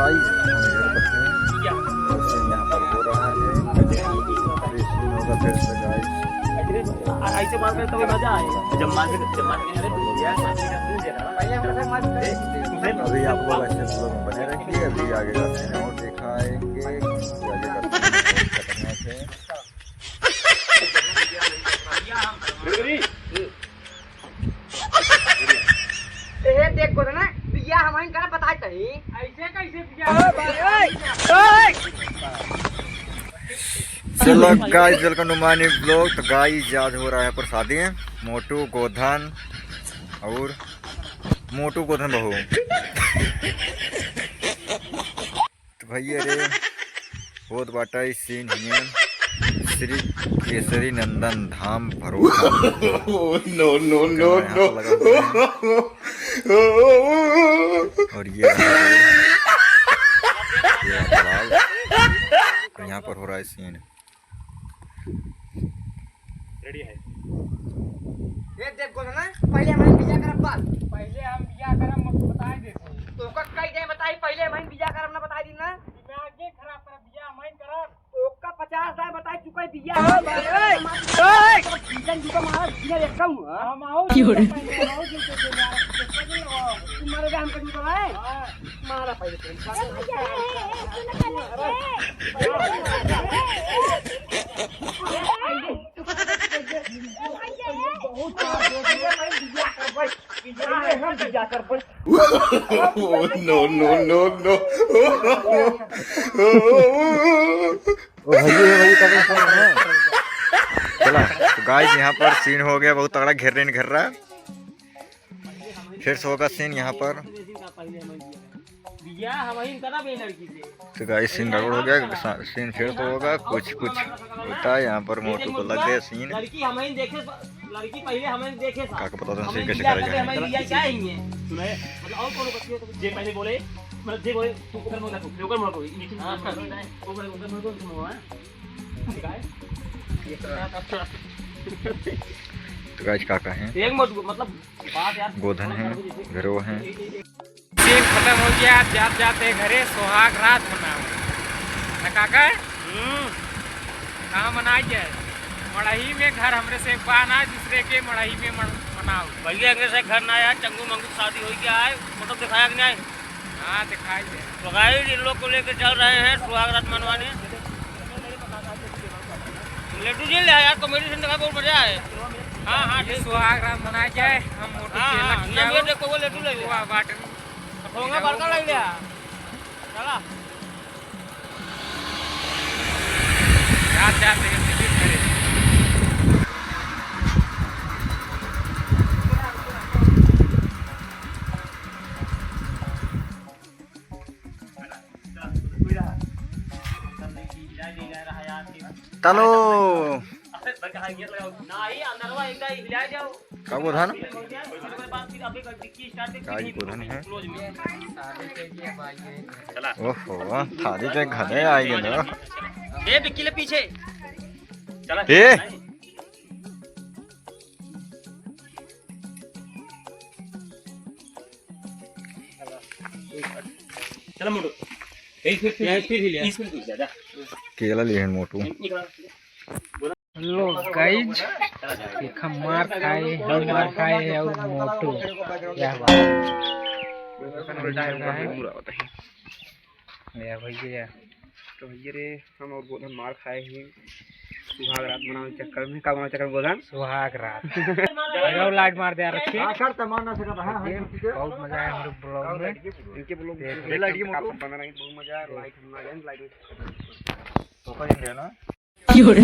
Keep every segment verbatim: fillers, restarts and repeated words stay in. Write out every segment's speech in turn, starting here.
Guys, हम घर पर हैं। तो scene यहाँ पर हो रहा है। अभी scene होगा फिर से, guys। ऐसे बात करते हुए मजा आए। जब मार के, जब मार के, अरे भैया, मार के, अभी आप लोग ऐसे vlog में बने रहिए। अभी आगे का scene और दिखाएंगे। आगे का scene बहुत खतरनाक है। ए, देख गोधना, बियाह हमहिन करब, बताई तही। ऐसे कैसे बियाह? चलो guys, welcome to my new vlog। तो guys, आज हो रहा है पर शादी है मोटू, गोधन और मोटू, गोधन बहू। तो भैया रे, होत बाटा ई scene हियन श्री केसरी नंदन धाम भरोसा। Oh, no, no, no, no। और ये रहा, ये रहा तालाब। तो यहाँ पर हो रहा है scene। Ready है। ये देख गोधना, पहिले हमहिन बियाह करब बात। पहिले हम बियाह करब, मत बताई देते। तोका कई दे बताई, पहिले हमहिन बियाह करब ना बताई दी ना। दिमाग के खराब करब, बियाह हमहिन करब। तोका पचास दाई बताई चुका बियाह। ओए, ओए, ओए। सीजन जुका मारा, सीजन एक कम हुआ। हम आओ, क्यों रे? हम आओ, क्यों रे? तू मारेगा हमको जूता है? हाँ। मारा पहिले तुम। Oh, no, no, no, no। ओ भैया, ये वही कदम सुन रहे हैं। चला, तो guys, यहाँ पर scene हो गया बहुत तगड़ा, घेर रहे हैं, घेर रहा है। फिर से होगा scene यहाँ पर। बियाह हमहिन करब ए लड़की से। तो guys, scene गड़बड़ हो गया, scene फिर से होगा, कुछ कुछ होता है। यहाँ पर मोटू को लग गया scene। लड़की हमहिन देखे, लड़की पहिले हमहिन देखे सा। काका पता था हमहिन scene कैसे बियाह करेगा। करके हमहिन बियाह चाहेंगे। सुनाए? मतलब और कौन बच्ची हो तो जे पहिले बोले, मतलब जे बोले, तू ओकर मुंह देखो, ओकर मुंह देखो, ये चीज हाँ, हाँ। ओकर, ओकर मुंह देखो, तुम हो, हाँ? ठीक है? ये तो guys, काका हैं। एक मोटू, मतलब बात यार, गोधन हैं, घरो हैं। Scene खतम हो गया, जात जाते घरे सुहाग रात मनाओ। ना काका? हम्म। कहाँ मनाई जाए? मड़ही में घर हमरे से बा ना, दूसरे के मड़ही में मन-, मनाओ। भैया, अंगे से घर ना आया, चंगू मंगू की शादी हो गया है, फोटो दिखाया कि नहीं? हाँ, दिखाई दे। तो guys, इन लोग को लेके चल रहे हैं सुहाग रात मनवाने। लड्डू जी ले आया, comedy scene देखा, बहुत मजा आए। हाँ, हाँ, ये ठीक। सुहाग रात मनाया जाए, हम मोटू हाँ, केला हाँ, खियाओ। ना, ये देखो, वो लड्डू ले लिया। वाह, बाटन। तो खोंगा बड़का ले लिया। चला। जात, जात, लेकिन टिकट करे। चलो। का गोधन? का गोधन है? ओहो, थारी के घरे आ गए ना। ए, विक्की ले पीछे। चला। ए। चलो मोटू। यही फिर, फिर, यही फिर ही ले। इसमें घुस जा, जा। केला लिहन मोटू। निकल। लो guys, देखा मार खाए, हम मार खाए और मोटू। क्या बात है? या भैया। तो भैया रे, हम और गोधन मार खाए ही सुहाग रात मनावे चक्कर में। का मनावे चक्कर में गोधन? सुहाग रात। अरे लाइट मार दे यार, रखिए। हाँ, सर, तमाम ना सकता, हाँ, हाँ, ठीक है। बहुत मजा आया हमरे vlog में। इनके vlog में ये लाइट की मोटू। बहुत मजा आया, लाइट हम ना जाए, लाइट में। तो का ये है ना? क्यों रे?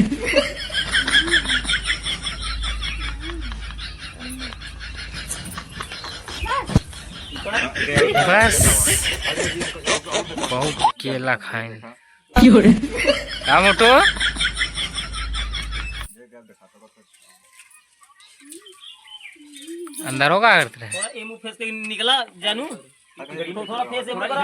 बस, बहुत केला खाइन। क्यों रे? का मोटू? अंदर हो का करत रहे? थोड़ा एमू फेस के निकला जानू। थोड़ा फेस एमू करा।